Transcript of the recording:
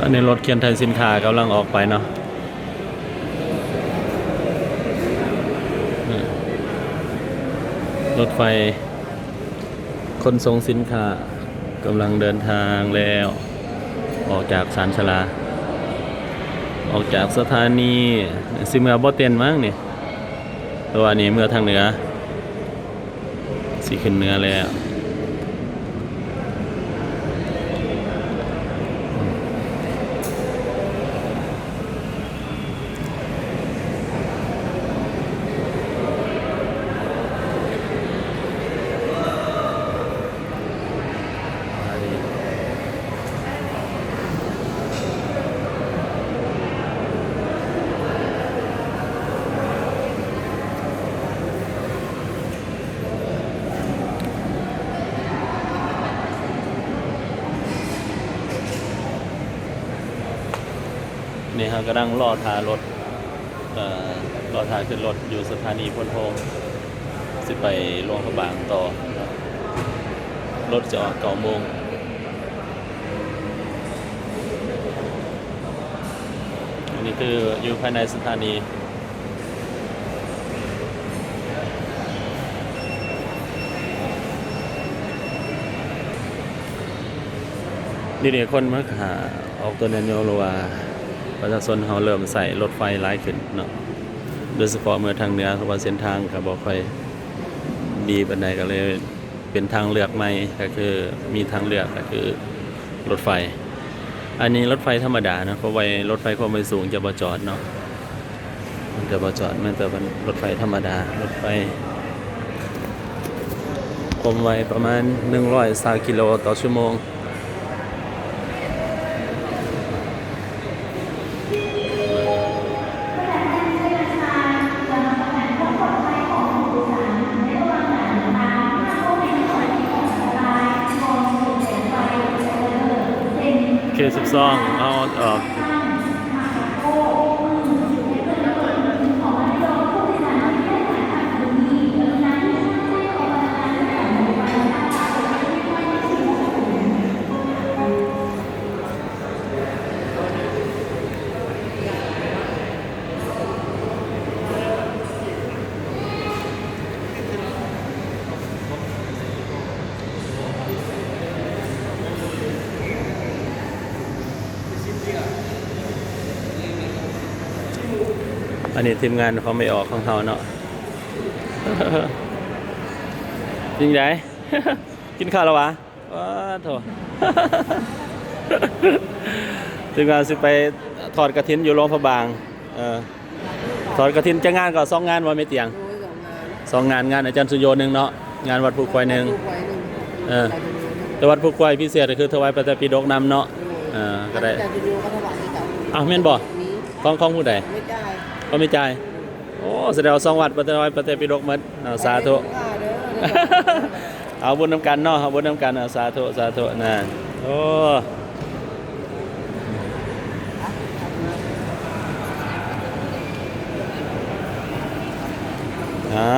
ອັນນີ້ລົດເຂື່ອນຖ່າຍສິນຄ້າກຳລັງອອກໄປເນາະ. ລົດໄຟຂົນສົ່ງສິນຄ້າກຳລັງເດີນທາງແລ້ວ ອອກຈາກຊານຊາລາ ອອກຈາກສະຖານີ ຊິເມືອບໍ່ເຕັນມັ້ງນີ້ ເພາະວ່ານີ້ເມືອທາງເໜືອ. ຊິຂຶ້ນເໜືອແລ້ວ. ນີ້ເຮົາກຳລັງລໍຖ້າລົດ ເອີ ລໍຖ້າຂຶ້ນລົດຢູ່ສະຖານີໂພນໂຮງ ຊິໄປຫຼວງພະບາງຕໍ່. ລົດຈະອອກເກົ້າໂມງ. ອັນນີ້ຄືຢູ່ພາຍໃນສະຖານີ. ດຽວນີ້ຄົນມາຖ້າອອກຕົນຍານຍົງ ຫຼືວ່າປະຊາຊົນເຮົາເລີ່ມໃຊ້ລົດໄຟຫຼາຍຂຶ້ນເນາະ ໂດຍສະເພາະເມືອທາງເໜືອ ເພາະວ່າເສັ້ນທາງກະບໍ່ຄ່ອຍດີປານໃດ ກະເລີຍ ເປັນທາງເລືອກໃໝ່ ກະຄືມີທາງເລືອກກະຄືລົດໄຟ. ອັນນີ້ລົດໄຟທຳມະດາເນາະ ເພາະວ່າລົດໄຟຄວາມໄວສູງຈະບໍ່ຈອດເນາະ ຈະບໍ່ຈອດ ແມ່ນແຕ່ວ່າລົດໄຟທຳມະດາ ລົດໄຟຄວາມໄວປະມານໜຶ່ງຮ້ອຍຊາວກິໂລຕໍ່ຊົ່ວໂມງ. ເຂດສິບສອງ ເອົາອອກ. ອັນນີ້ທີມງານຂອງແມ່ອອກຂອງເຮົາເນາະ. ເປັນຈັ່ງໃດ? ກິນເຂົ້າແລ້ວຫວາ? ປາດໂທ້ ຖືວ່າຊິໄປທອດກະຖິນຢູ່ຫຼວງພະບາງ. ເອີ ທອດກະຖິນຈັກງານກໍ? ສອງງານບໍ່ແມ່ຕຽງ? ໂດຍ ສອງງານ ສອງງານ ງານອາຈານສຸໂຍໜຶ່ງເນາະ ງານວັດພູຄວາຍໜຶ່ງ ເອີ ແຕ່ວັດພູຄວາຍພິເສດກໍຄືຖວາຍພະໄຕປິດົກນຳເນາະ. ໂດຍ ເອີ ກໍໄດ້ ອາຈານສຸໂຍກໍຖວາຍຄືກັນ. ອ້າວ ແມ່ນບໍ່? ຂອງ ຂອງຜູ້ໃດ? ແມ່ຈ່າຍ ຂອງແມ່ຈ່າຍ. ໂອ້ ສະແດງວ່າສອງວັດ ໄປຖວາຍພະໄຕປິດົກໝົດ. ເອົາ ສາທຸ ເອົາບຸນນຳກັນເນາະ ເອົາບຸນນຳກັນ. ເອົາ ສາທຸ ສາທຸນະ. ໂອ້ ອ່າ